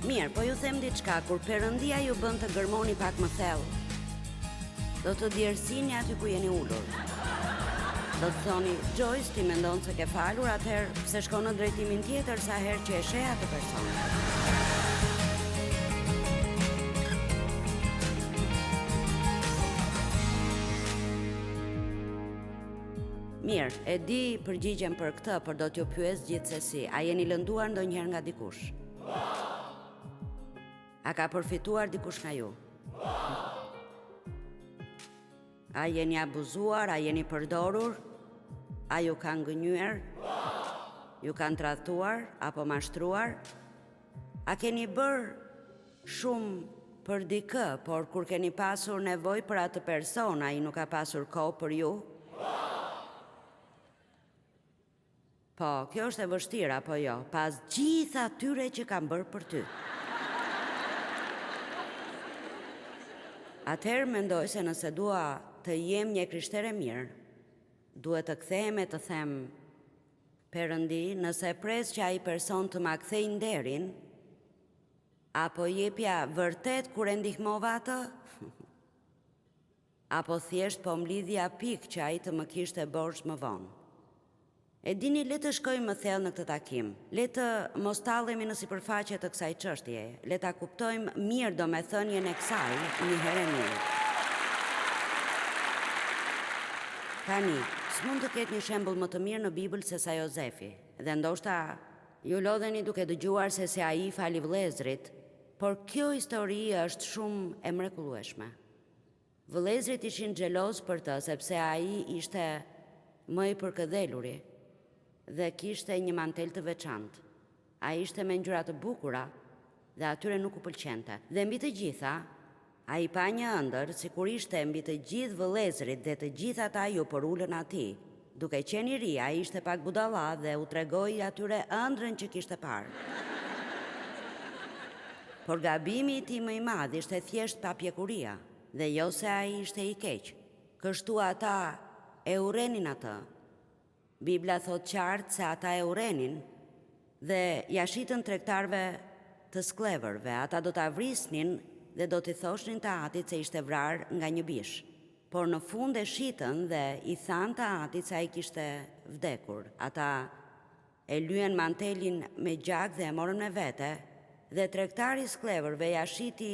Mirë, po ju them diçka, kur Perëndia ju bën të gërmoni pak më thellë, do të djersini aty ku jeni ulur. Do të thoni, Joyce, ti mendon se ke falur, atëherë pse shkon në drejtimin tjetër sa herë që e sheh atë person? Mirë, e di përgjigjen për këtë, por do t'ju pyes gjithsesi, a jeni lënduar ndonjëherë nga dikush? A ka përfituar dikush nga ju? A jeni abuzuar, a jeni përdorur? A ju kanë gënjyer? Ju kanë tradhtuar apo mashtruar? A keni bërë shumë për dikë, por kur keni pasur nevojë për atë person, ai nuk ka pasur kohë për ju? Po, kjo është e vështirë, apo jo, pas gjithë atyre që kam bërë për ty. Atëherë mendoj se nëse dua të jem një e krishterë e mirë, duhet të kthehem e të them, Perëndi, nëse pres që ai person të ma kthejë nderin, apo jepja vërtet kur e ndihmova atë? Apo thjesht po mblidhja pikë që ai të më kishte borxh më vonë. E dini, le të shkojmë më thellë në këtë takim. Le të mos tallemi në sipërfaqe të kësaj çështjeje. Le ta kuptojmë mirë domethënien e kësaj një herë e mirë. Tani, s'mund të ketë një shembull më të mirë në Bibël sesa Jozefi, dhe ndoshta ju lodheni duke dëgjuar se si ai i fali vëllezërit, por kjo histori është shumë e mrekullueshme. Vëllezërit ishin xhelozë për të sepse ai ishte më i përkëdheluri dhe kishte një mantel të veçantë. Ai ishte me ngjyra të bukura dhe atyre nuk u pëlqente. Dhe mbi të gjitha, ai pa një ëndërr sikur ishte mbi të gjithë vëllezërit dhe të gjithë ata iu përulën atij. Duke qenë i ri, ai ishte pak budalla dhe u tregoi atyre ëndrrën që kishte parë. Por gabimi i tij më i madh ishte thjesht papjekuria, dhe jo se ai ishte i keq. Kështu ata e urrenin atë. Bibla thotë qartë se ata e urrenin dhe ia shitën tregtarëve të skllevërve. Ata do ta vrisnin dhe do t'i thoshnin të atit se ishte vrarë nga një bishë. Por në fund e shitën dhe i thanë të atit se ai kishte vdekur. Ata e lyen mantelin me gjak dhe e morën me vete, dhe tregtari i skllevërve ia shiti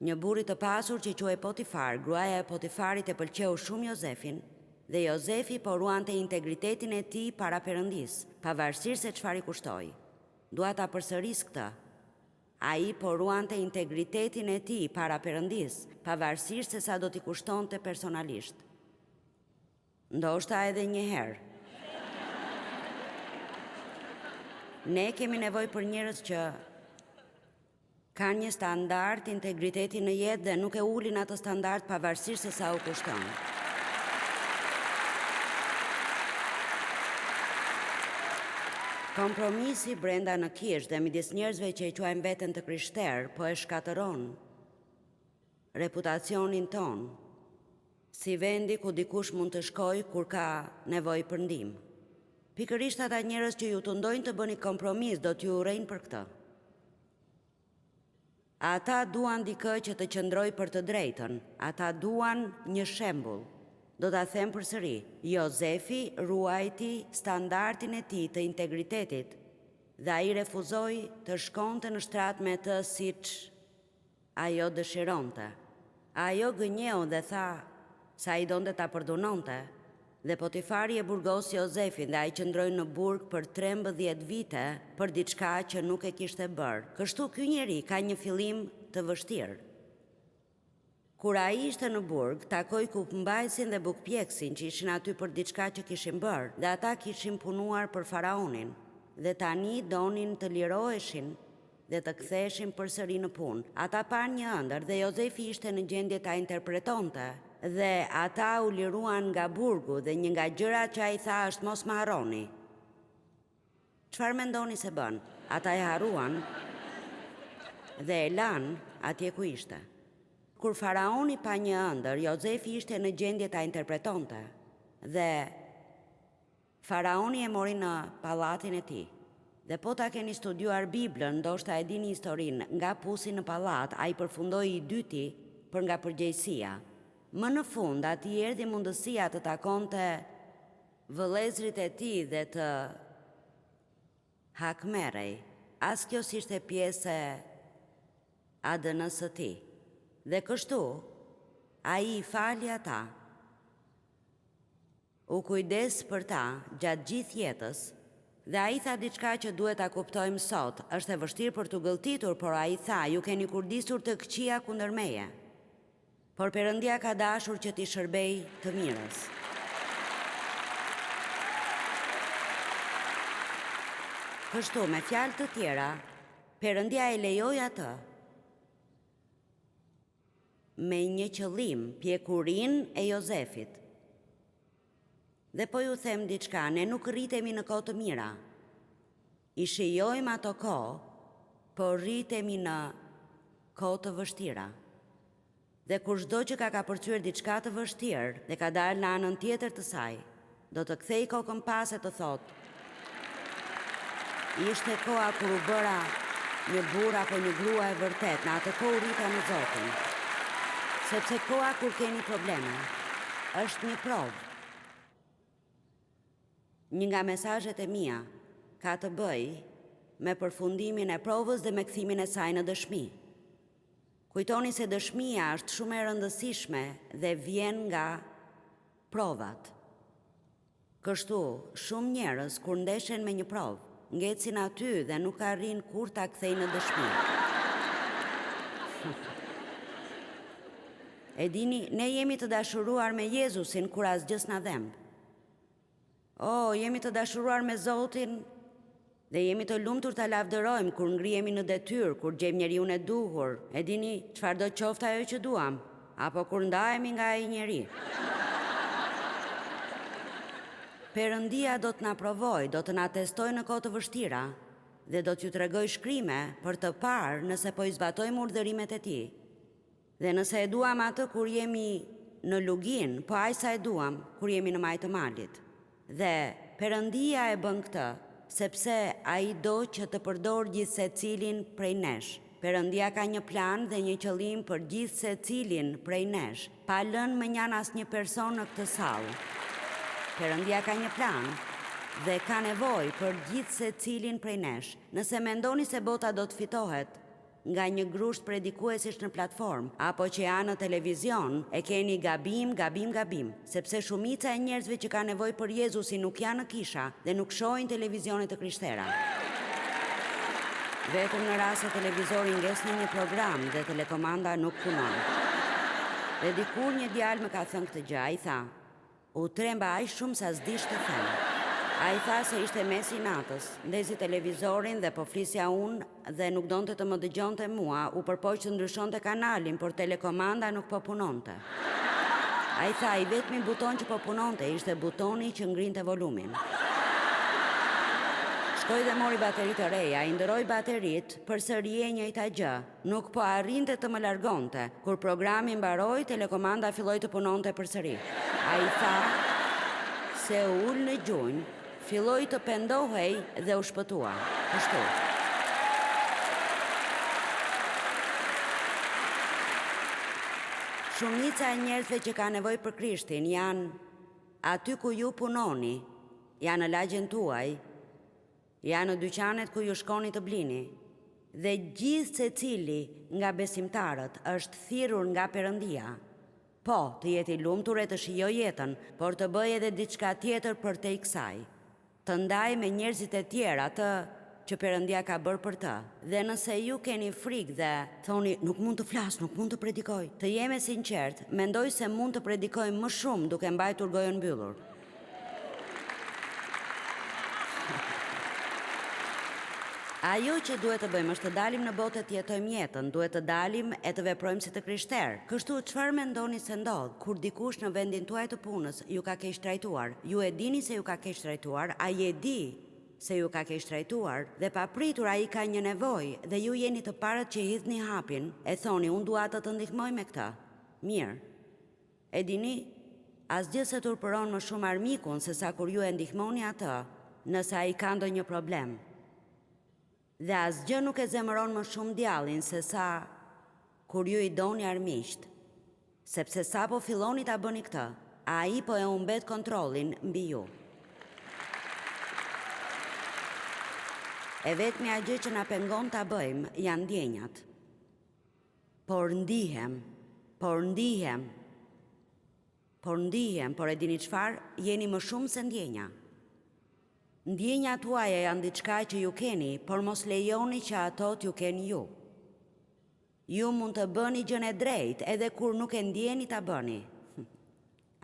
një burri të pasur që quhej Potifar. Gruaja e Potifarit e pëlqeu shumë Jozefin, dhe Jozefi po ruante integritetin e tij para Perëndisë, pavarësisht se çfarë i kushtoi. Dua ta përsëris këtë. Ai po ruante integritetin e tij para Perëndisë, pavarësisht se sa do t'i kushtonte personalisht. Ndoshta edhe një herë. Ne kemi nevojë për njerëz që kanë një standard integriteti në jetë dhe nuk e ulin atë standard pavarësisht se sa u kushton. Kompromisi brenda në kishë dhe midis njerëzve që e quajnë veten të krishterë po e shkatërron reputacionin tonë si vendi ku dikush mund të shkojë kur ka nevojë për ndihmë. Pikërisht ata njerëz që ju tundojnë të bëni kompromis do t'ju urrejnë për këtë. Ata duan dikë që të qëndrojë për të drejtën. Ata duan një shembull. Do ta them përsëri, Jozefi ruajti standardin e tij të integritetit dhe ai refuzoi të shkonte në shtrat me të siç ajo dëshironte. Ajo gënjeu dhe tha se ai donte ta përdhunonte, dhe Potifari e burgosi Jozefin dhe ai qëndroi në burg për 13 vite për diçka që nuk e kishte bërë. Kështu ky njeri ka një fillim të vështirë. Kur ai ishte në burg, takoi kupëmbajtësin dhe bukëpjekësin që ishin aty për diçka që kishin bërë, dhe ata kishin punuar për faraonin, dhe tani donin të liroheshin dhe të ktheheshin përsëri në punë. Ata panë një ëndërr dhe Jozefi ishte në gjendje ta interpretonte dhe ata u liruan nga burgu dhe një nga gjërat që ai tha është mos më harroni. Çfarë mendoni se bënë? Ata e harruan dhe e lanë atje ku ishte. Kur faraoni pa një ëndërr, Jozefi ishte në gjendje ta interpretonte dhe Faraoni e mori në pallatin e tij. Dhe po ta keni studiuar Biblën, ndoshta e dini historinë, nga pusi në pallat, ai përfundoi i dyti për nga përgjegjësia. Më në fund, atij i erdhi mundësia të takonte vëllezërit e tij dhe të hakmerrej. As kjo s'ishte pjesë e ADN-së së tij. Dhe kështu, ai i fali ata. U kujdes për ta gjatë gjithë jetës dhe ai tha diçka që duhet ta kuptojmë sot, është e vështirë për t'u gëlltitur, por ai tha, ju keni kurdisur të këqija kundër meje. Por Perëndia ka dashur që t'i shërbejë të mirës. Kështu, me fjalë të tjera, Perëndia e lejoi atë me një qëllim, pjekurinë e Jozefit. Dhe po ju them diçka, ne nuk rritemi në kohë të mira. I shijojmë ato kohë, por rritemi në kohë të vështira. Dhe kushdo që ka kapërcyer diçka të vështirë dhe ka dalë në anën tjetër të saj, Do të kthejë kokën pas e të thotë, Ishte koha kur u bëra një burrë apo një grua e vërtetë, në atë kohë u rrita në Zotin. Sepse koha kur keni probleme, është një provë. Një nga mesazhet e mia ka të bëjë me përfundimin e provës dhe me kthimin e saj në dëshmi. Kujtoni se dëshmia është shumë e rëndësishme dhe vjen nga Provat. Kështu, shumë njerëz kur ndeshen me një provë, ngecin aty dhe nuk arrijnë kurrë ta kthejnë në dëshmi. E dini, ne jemi të dashuruar me Jezusin kur asgjë s'na dhemb. Oh, jemi të dashuruar me Zotin dhe jemi të lumtur ta lavdërojmë kur ngrihemi në detyrë, kur gjejmë njeriun e duhur, e dini, çfarëdo qoftë ajo që duam, apo kur ndahemi nga ai njeri. Perëndia do të na provojë, do të na testojë në kohë të vështira dhe do t'ju tregojë shkrime për të parë nëse po i zbatojmë urdhërimet e tij. Dhe nëse e duam atë kur jemi në luginë, po aq sa e duam kur jemi në majë të malit. Dhe Perëndia e bën këtë, sepse Ai do që të përdorë gjithsecilin prej nesh. Perëndia ka një plan dhe një qëllim për gjithsecilin prej nesh, pa lënë mënjanë asnjë person në këtë sallë. Perëndia ka një plan dhe ka nevojë për gjithsecilin prej nesh. Nëse mendoni se bota do të fitohet, nga një grusht predikuesish në platformë, apo që janë në televizion, e keni gabim, gabim, gabim, sepse shumica e njerëzve që kanë nevojë për Jezusin nuk janë në kisha dhe nuk shohin televizione të krishtera. Vetëm në rast se televizori ngec në një program dhe telekomanda nuk punon. Dhe dikur një djalë më ka thënë këtë gjë, ai tha, U tremba aq shumë sa s'di ç'të them. Ai tha se ishte mesi i natës, ndezi televizorin dhe po flisja unë dhe nuk donte të më dëgjonte mua, u përpoq të ndryshonte kanalin, por telekomanda nuk po punonte. Ai tha, i vetmi buton që po punonte ishte butoni që ngrinte volumin. Shkoi dhe mori bateri të reja, i ndërroi bateritë, përsëri e njëjta gjë. Nuk po arrinte të më largonte. Kur programi mbaroi, telekomanda filloi të punonte përsëri. Ai tha se u ul në gjunjë, filloi të pendohej dhe u shpëtua. Kështu. Shumica e njerëzve që kanë nevojë për Krishtin janë aty ku ju punoni, janë në lagjen tuaj, Janë në dyqanet ku ju shkoni të blini. Dhe gjithsecili nga besimtarët është thirrur nga Perëndia. Po, të jetë i lumtur e të shijojë jetën, por të bëjë edhe diçka tjetër përtej kësaj. Të ndajë me njerëzit e tjerë atë që Perëndia ka bërë për të. Dhe nëse ju keni frikë dhe thoni, nuk mund të flas, nuk mund të predikoj, të jem e sinqertë, mendoj se mund të predikojmë më shumë duke mbajtur gojën mbyllur. Ajo që duhet të bëjmë është të dalim në botë e të jetojmë jetën, duhet të dalim e të veprojmë si të krishterë. Kështu, çfarë mendoni se ndodh kur dikush në vendin tuaj të punës ju ka keqtrajtuar? Ju e dini se ju ka keqtrajtuar, ai e di se ju ka keqtrajtuar dhe papritur ai ka një nevojë dhe ju jeni të parët që hidhni hapin e thoni unë dua të të ndihmoj me këtë. Mirë. E dini, asgjë s'e turpëron më shumë armikun sesa kur ju e ndihmoni atë nëse ai ka ndonjë problem. Dhe asgjë nuk e zemëron më shumë djallin sesa kur ju i doni armiqtë, sepse sapo filloni ta bëni këtë, ai po e humbet kontrollin mbi ju. E vetmja gjë që na pengon ta bëjmë janë ndjenjat. Por ndihem, por ndihem, por ndihem, por e dini çfarë, jeni më shumë se ndjenja. Ndjenjat tuaja janë diçka që ju keni, por mos lejoni që ato t'ju kenë ju. Ju mund të bëni gjënë e drejtë edhe kur nuk e ndjeni ta bëni.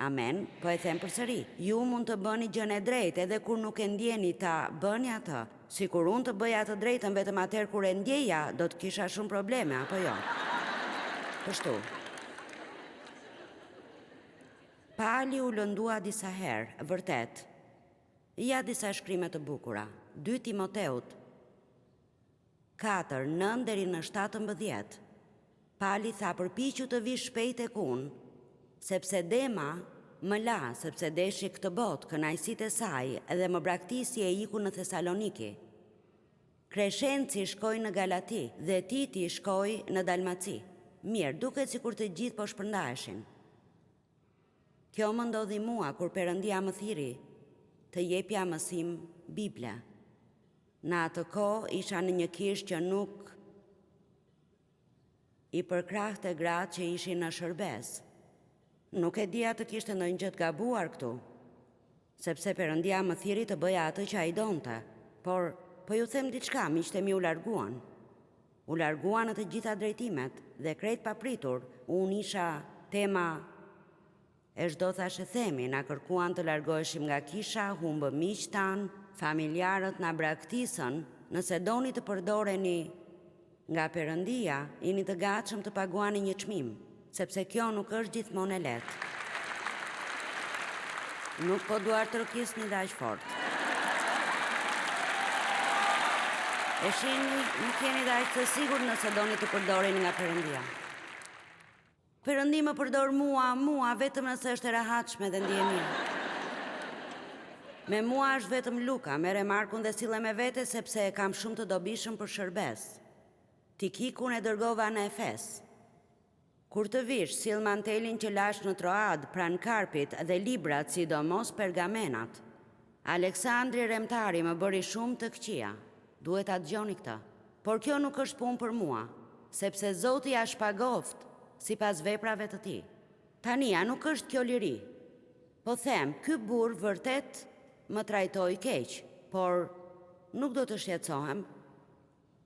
Amen, po e them përsëri. Ju mund të bëni gjënë e drejtë edhe kur nuk e ndjeni ta bëni atë. Sikur unë të bëja të drejtën vetëm atëherë kur e ndjeja, do të kisha shumë probleme, apo jo? Kështu. Pali u lëndua disa herë, vërtet. Ja disa shkrime të bukura. 2 Timoteut 4, 9 deri në 17. Pali tha përpiqu të vish shpejt tek unë, sepse Dema më la, sepse deshi këtë botë, kënaqësitë e saj, dhe më braktisi e iku në Thesaloniki. Kreshenci shkoi në Galati dhe Titi shkoi në Dalmaci. Mirë, duket sikur të gjithë po shpërndaheshin. Kjo më ndodhi mua kur Perëndia më thirri të jepja mësim Bible. Në atë kohë isha në një kishë që nuk i përkrahte gratë që ishin në shërbesë. Nuk e dija të kishte ndonjë gjë të gabuar këtu, sepse Perëndia më thirri të bëja atë që ai donte. Por, po ju them diçka, miqtë e mi u larguan. U larguan në të gjitha drejtimet dhe krejt papritur, unë isha tema E çdo thashethemi, na kërkuan të largoheshim nga kisha, humbëm miqtë tanë, familjarët na braktisën, nëse doni të përdoreni nga Perëndia, jini të gatshëm të paguani një çmim, sepse kjo nuk është gjithmonë e lehtë. Nuk po duartrokisni dhe aq fort. E shihni, nuk jeni dhe aq të sigurt nëse doni të përdoreni nga Perëndia. Perëndi më përdor mua, mua, vetëm nëse është e rehatshme dhe ndihem mirë. Me mua është vetëm Luka, merre Markun dhe sille me vete sepse e kam shumë të dobishëm për shërbesë. Tikikun e dërgova në Efes. Kur të vish, sill mantelin që lashë në Troadë, pranë Karpit, dhe librat, sidomos pergamenat. Aleksandri Remtari më bëri shumë të këqija. Duhet ta dëgjoni këtë. Por kjo nuk është punë për mua, sepse Zoti ia shpagoftë sipas veprave të tij. Tani, a nuk është kjo liri? Po them, ky burrë vërtet më trajtoi keq, por nuk do të shqetësohem,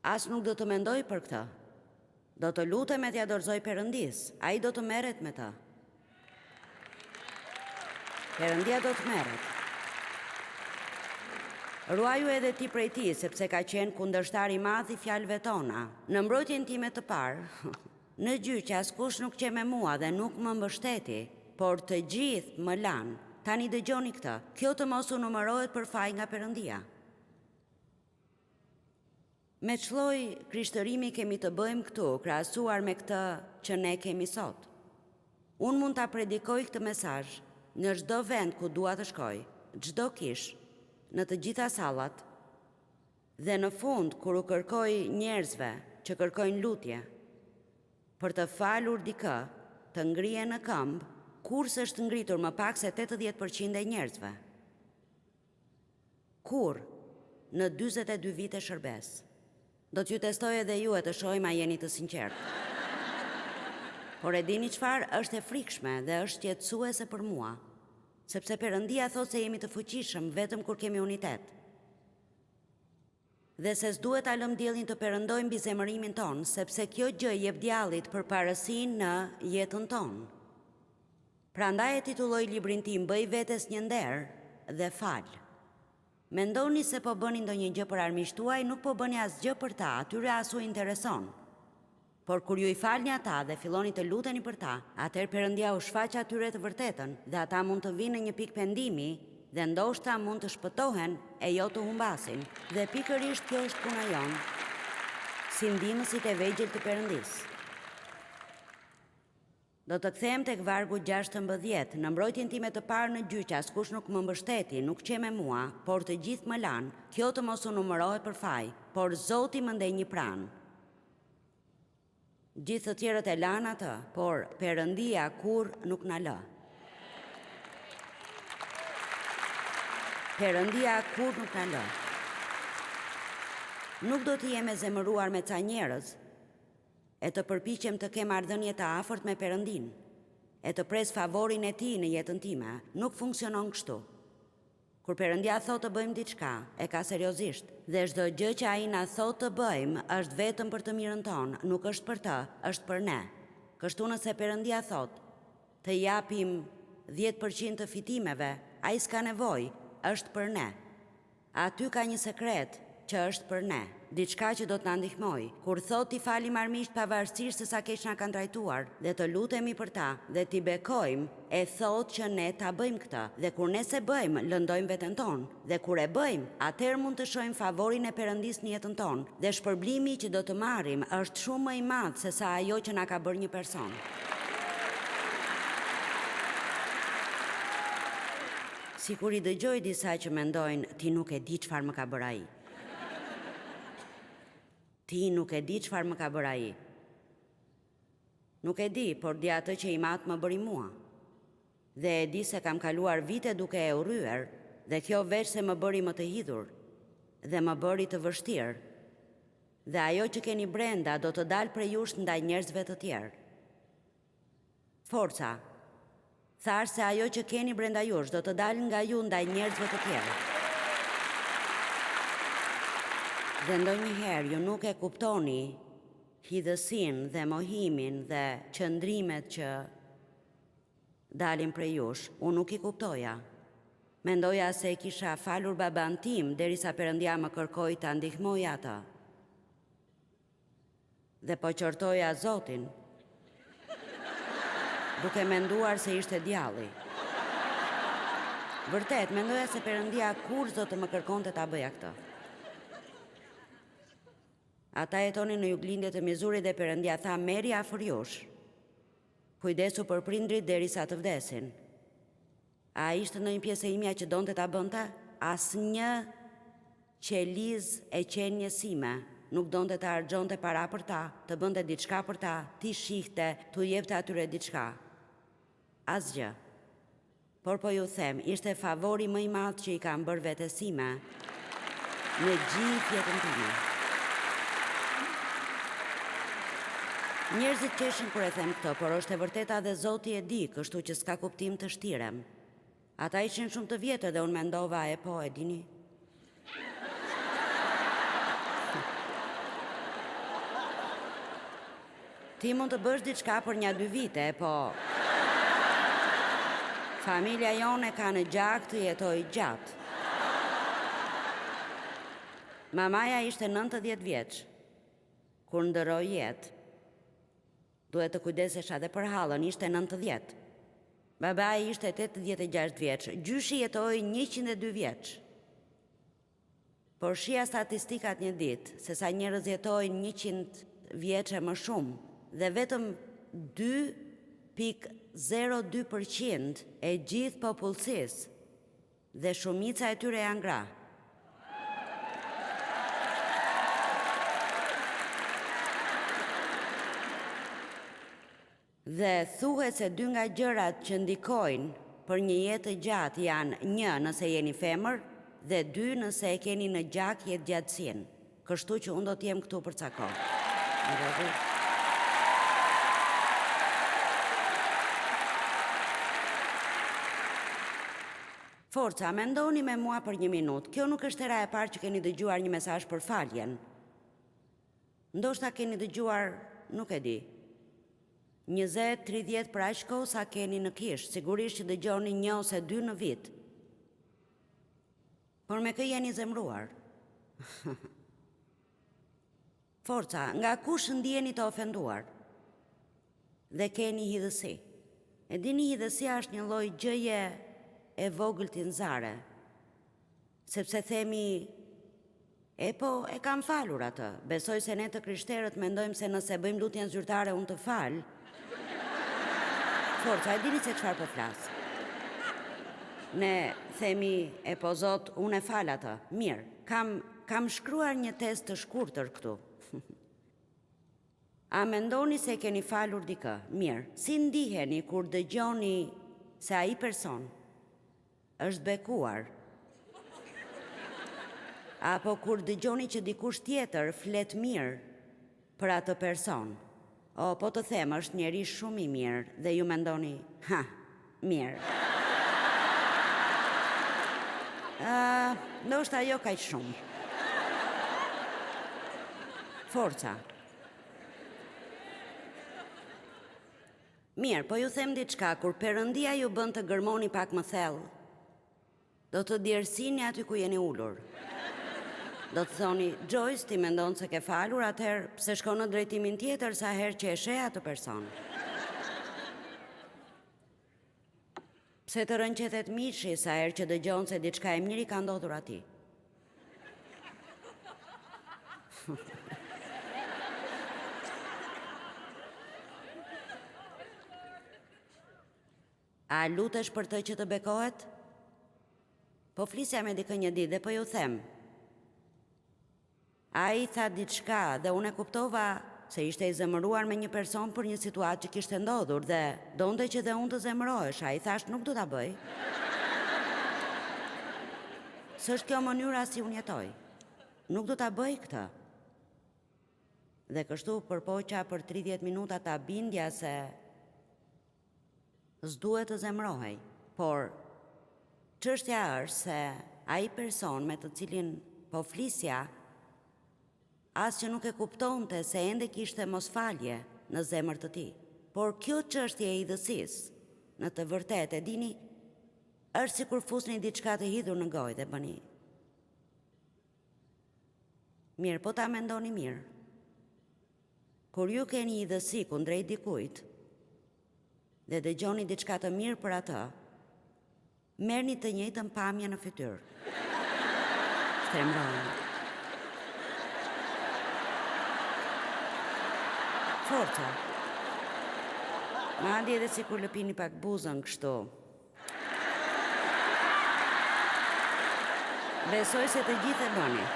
as nuk do të mendoj për këtë. Do të lutem e t'ia dorëzoj Perëndisë, ai do të merret me të. Perëndia do të merret. Ruaju edhe ti prej tij, sepse ka qenë kundërshtar i madh i fjalëve tona. Në mbrojtjen time të parë, në gjyq askush nuk qe me mua dhe nuk më mbështeti, por të gjithë më lanë. Tani dëgjoni këtë, kjo të mos u numërohet për faj nga Perëndia. Me ç'lloj krishtërimi kemi të bëjmë këtu, krahasuar me këtë që ne kemi sot? Unë mund ta predikoj këtë mesazh në çdo vend ku dua të shkoj, çdo kishë, në të gjitha sallat, dhe në fund kur u kërkoj njerëzve që kërkojnë lutje për të falur dikë të ngrihen në këmbë, kurrë s'është ngritur më pak se 80% e njerëzve. Kurrë, në 42 vite shërbesë. Do t'ju testoj edhe ju e të shohim a jeni të sinqertë. Por e dini çfarë është e frikshme dhe është shqetësuese për mua, sepse Perëndia thotë se jemi të fuqishëm vetëm kur kemi unitet. Dhe se s'duhet ta lëmë diellin të perëndojë mbi zemërimin tonë, sepse kjo gjë i jep djallit përparësinë në jetën tonë. Prandaj e titulloj librin tim Bëj vetes një nder dhe fal. Mendoni se po bëni ndonjë gjë për armiqtë tuaj, nuk po bëni asgjë për ta, atyre as u intereson. Por kur ju i falni ata dhe filloni të luteni për ta, atëherë Perëndia u shfaq atyre të vërtetën dhe ata mund të vijnë në një pikë pendimi dhe ndoshta mund të shpëtohen e jo të humbasin. Dhe pikërisht kjo është puna jonë, si ndihmësit e vegjël të Perëndisë. Do të kthehem tek vargu 16. Në mbrojtjen time të parë në gjyq askush nuk më mbështeti, nuk qe me mua, por të gjithë më lanë. Kjo të mos u numërohet për faj, por Zoti më ndenji pranë. Gjithë të tjerët e lanë atë, por Perëndia kurrë nuk na lë. Perëndia kurrë nuk na lë. Nuk do të jem e zemëruar me ca njerëz, e të përpiqem të kem marrëdhënie të afërt me Perëndinë, e të pres favorin e Tij në jetën time, nuk funksionon kështu. Kur Perëndia thotë të bëjmë diçka, e ka seriozisht. Dhe çdo gjë që Ai na thotë të bëjmë është vetëm për të mirën tonë, nuk është për të, është për ne. Kështu nëse Perëndia thotë, të japim 10% të fitimeve, Ai s'ka nevojë, është për ne. Aty ka një sekret, që është për ne, diçka që do të na ndihmojë. Kur thotë t'i falim armiqtë pavarësisht se sa keq na kanë trajtuar, dhe të lutemi për ta, dhe t'i bekojmë, e thotë që ne ta bëjmë këtë. Dhe kur ne s'e bëjmë, lëndojmë veten tonë. Dhe kur e bëjmë, atëherë mund të shohim favorin e Perëndisë në jetën tonë, dhe shpërblimi që do të marrim është shumë më i madh se sa ajo që na ka bërë një person. Sikur i dëgjoj disa që mendojnë ti nuk e di çfarë më ka bërë ai. Ti nuk e di çfarë më ka bërë ai. Nuk e di, por di atë që im atë më bëri mua. Dhe e di se kam kaluar vite duke e urryer, dhe kjo veçse më bëri më të hidhur, dhe më bëri të vështirë. Dhe ajo që keni brenda do të dalë prej jush ndaj njerëzve të tjerë. Forca. Thashë se ajo që keni brenda jush do të dalë nga ju ndaj njerëzve të tjerë. Dhe ndonjëherë ju nuk e kuptoni hidhësinë dhe mohimin dhe qëndrimet që dalin prej jush. Unë nuk i kuptoja. Mendoja se e kisha falur babanë tim derisa Perëndia më kërkoi ta ndihmoja atë. Dhe po qortoja Zotin, duke menduar se ishte djalli. Vërtet, mendoja se Perëndia kurrë s'do të më kërkonte ta bëja këtë. Ata jetonin në juglindje të Mizurit dhe Perëndia tha merri afër jush. Kujdesu për prindrit derisa të vdesin. A ishte ndonjë pjesë e imja që donte ta bënte? Asnjë qelizë e qenies sime nuk donte të harxhonte para për ta, të bënte diçka për ta, t'i shihte, t'u jepte atyre diçka. Asgjë. Por po ju them, ishte favori më i madh që i kam bërë vetes sime në gjithë jetën time. Njerëzit qeshin kur e them këtë, por është e vërteta dhe Zoti e di, kështu që s'ka kuptim të shtirem. Ata ishin shumë të vjetër dhe unë mendova, e po, e dini. Ti mund të bësh diçka për nja dy vite, po familja jonë e ka në gjak të jetojë gjatë. Mamaja ishte 90 vjeç, kur ndërroi jetë. Duhet të kujdesesha dhe për hallën, ishte 90. Babai ishte 86 vjeç, gjyshi jetoi 102 vjeç. Por shihja statistikat një ditë, se sa njerëz jetojnë 100 vjeç e më shumë, dhe vetëm 2.02% e gjithë popullsisë, dhe shumica e tyre janë gra. Dhe thuhet se dy nga gjërat që ndikojnë për një jetë të gjatë janë një nëse jeni femër dhe dy nëse e keni në gjak jetëgjatësinë. Kështu që unë do të jem këtu për ca kohë. Në rregull? Forca, mendoni me mua për një minutë. Kjo nuk është hera e parë që keni dëgjuar një mesazh për faljen. Ndoshta keni dëgjuar, nuk e di. 20, 30 për aq kohë sa keni në kishë, sigurisht që dëgjoni një ose dy në vit. Por me kë jeni zemëruar? Forca, nga kush ndiheni të ofenduar? Dhe keni hidhësi. E dini hidhësia është një lloj gjëje e vogël tinzare. Sepse themi E po, e kam falur atë. Besoj se ne të krishterët mendojmë se nëse bëjmë lutjen zyrtare unë të fal. Forca, e dini se çfarë po flas. Ne themi, e po Zot, unë e fal atë. Mirë, kam kam shkruar një test të shkurtër këtu. A mendoni se keni falur dikë? Mirë, si ndiheni kur dëgjoni se ai person është bekuar? Apo kur dëgjoni që dikush tjetër flet mirë për atë person? O, po të them, është njeri shumë i mirë dhe ju mendoni, ha, mirë. Ë, ndoshta jo kaq shumë. Forca. Mirë, po ju them diçka, kur Perëndia ju bën të gërmoni pak më thellë, do të djersini aty ku jeni ulur. Do të thoni, Joyce, ti mendon se ke falur, atëherë pse shkon në drejtimin tjetër sa herë që e sheh atë person? Pse të rrënqethet mishi sa herë që dëgjon se diçka e mirë i ka ndodhur atij? A lutesh për të që të bekohet? Po flisja me dikë një ditë dhe po ju them. Ai tha diçka dhe unë e kuptova se ishte i zemëruar me një person për një situatë që kishte ndodhur dhe donte që dhe unë të zemërohesha. I thashë nuk do ta bëj. S'është kjo mënyra si unë jetoj. Nuk do ta bëj këtë. Dhe kështu u përpoqa për 30 minuta ta bindja se S'duhet të zemërohej, por çështja është se ai person me të cilin po flisja as që nuk e kuptonte se ende kishte mosfalje në zemër të tij. Por kjo çështje e idhësisë, në të vërtetë, e dini, është sikur fusni diçka të hidhur në gojë dhe bëni. Mirë, po ta mendoni mirë. Kur ju keni idhësi kundrejt dikujt dhe dëgjoni diçka të mirë për atë, merrni të njëjtën pamje në fytyrë. Shtrembroheni. Forca. Madje edhe sikur lëpini pak buzën kështu. Besoj se të gjithë e bëni.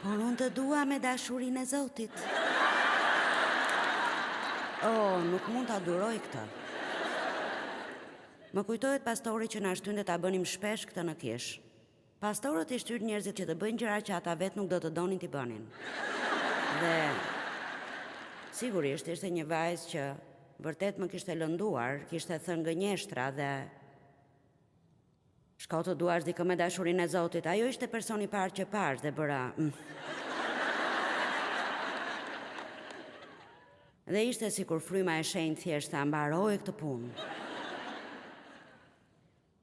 Por unë të dua me dashurinë e Zotit. Oh, nuk mund ta duroj këtë. Më kujtohet pastori që na shtynte ta bënim shpesh këtë në kishë. Pastorët i shtyjnë njerëzit që të bëjnë gjëra që ata vetë nuk do të donin t'i bënin. Dhe sigurisht ishte një vajzë që vërtet më kishte lënduar, kishte thënë gënjeshtra dhe shko të duash dikë me dashurinë e Zotit. Ajo ishte personi i parë që pashë dhe bëra. Mm. Dhe ishte sikur fryma e shenjtë thjesht ta mbarojë këtë punë.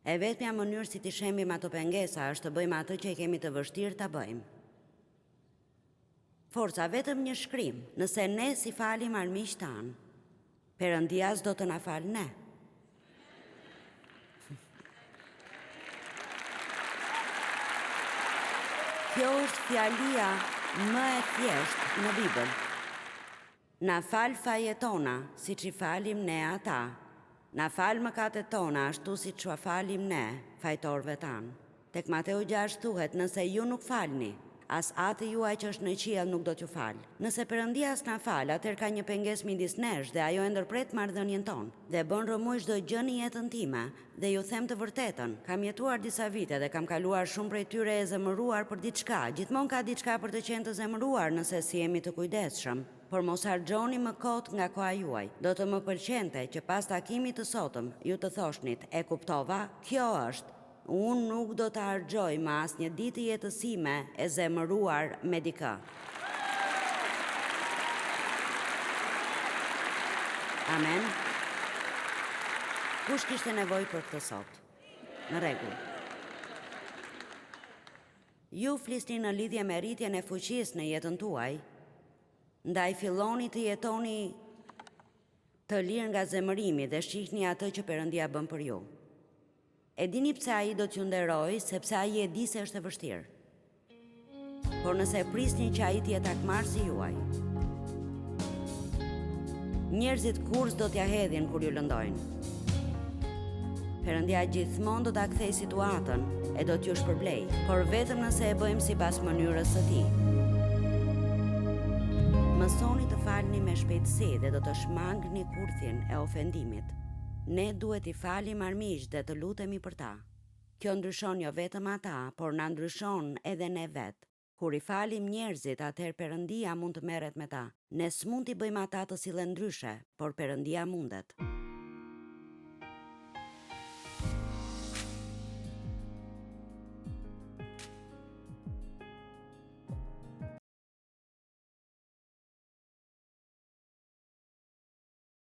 E vetmja mënyrë si t'i shembim ato pengesa është të bëjmë atë që e kemi të vështirë ta bëjmë. Forca, vetëm një shkrim, nëse ne s'i falim armiqtë tanë, Perëndia s'do të na falë ne. Kjo është fjalia më e thjeshtë në Bibël. Na fal fajet tona, siç i falim ne ata. Na fal mëkatet tona, ashtu siç ua falim ne, fajtorëve tanë. Tek Mateu 6 thuhet, nëse ju nuk falni, as Ati juaj që është në qiell nuk do t'ju falë. Nëse Perëndia s'na fal, atëherë ka një pengesë midis nesh dhe ajo e ndërpret marrëdhënien tonë. Dhe bën rrëmujë çdo gjë në jetën time. Dhe ju them të vërtetën, kam jetuar disa vite dhe kam kaluar shumë prej tyre e zemëruar për diçka, gjithmonë ka diçka për të qenë të zemëruar nëse s'jemi të kujdesshëm. Por mos harxhoni më kot nga koha juaj. Do të më pëlqente që pas takimit të sotëm, ju të thoshnit, e kuptova, kjo është, unë nuk do të harxhoj më asnjë ditë të jetës sime e zemëruar me dikë. Amen. Kush kishte nevojë për këtë sot? Në rregull. Ju flisni në lidhje me rritjen e fuqisë në jetën tuaj, ndaj filloni të jetoni të lirë nga zemërimi dhe shihni atë që Perëndia bën për ju. E dini pse ai do t'ju nderojë, sepse ai e di se është e vështirë. Por nëse prisni që ai të jetë hakmarrësi juaj. Njerëzit kurrë s'do t'ia hedhin kur ju lëndojnë. Perëndia gjithmonë do ta kthejë situatën e do t'ju shpërblejë, por vetëm nëse e bëjmë sipas mënyrës së tij. Mësoni të falni me shpejtësi dhe do të shmangni kurthin e ofendimit. Ne duhet t'i falim armiqtë dhe të lutemi për ta. Kjo ndryshon jo vetëm ata, por na ndryshon edhe ne vetë. Kur i falim njerëzit, atëherë Perëndia mund të merret me ta. Ne s'mund t'i bëjmë ata të sillen ndryshe, por Perëndia mundet.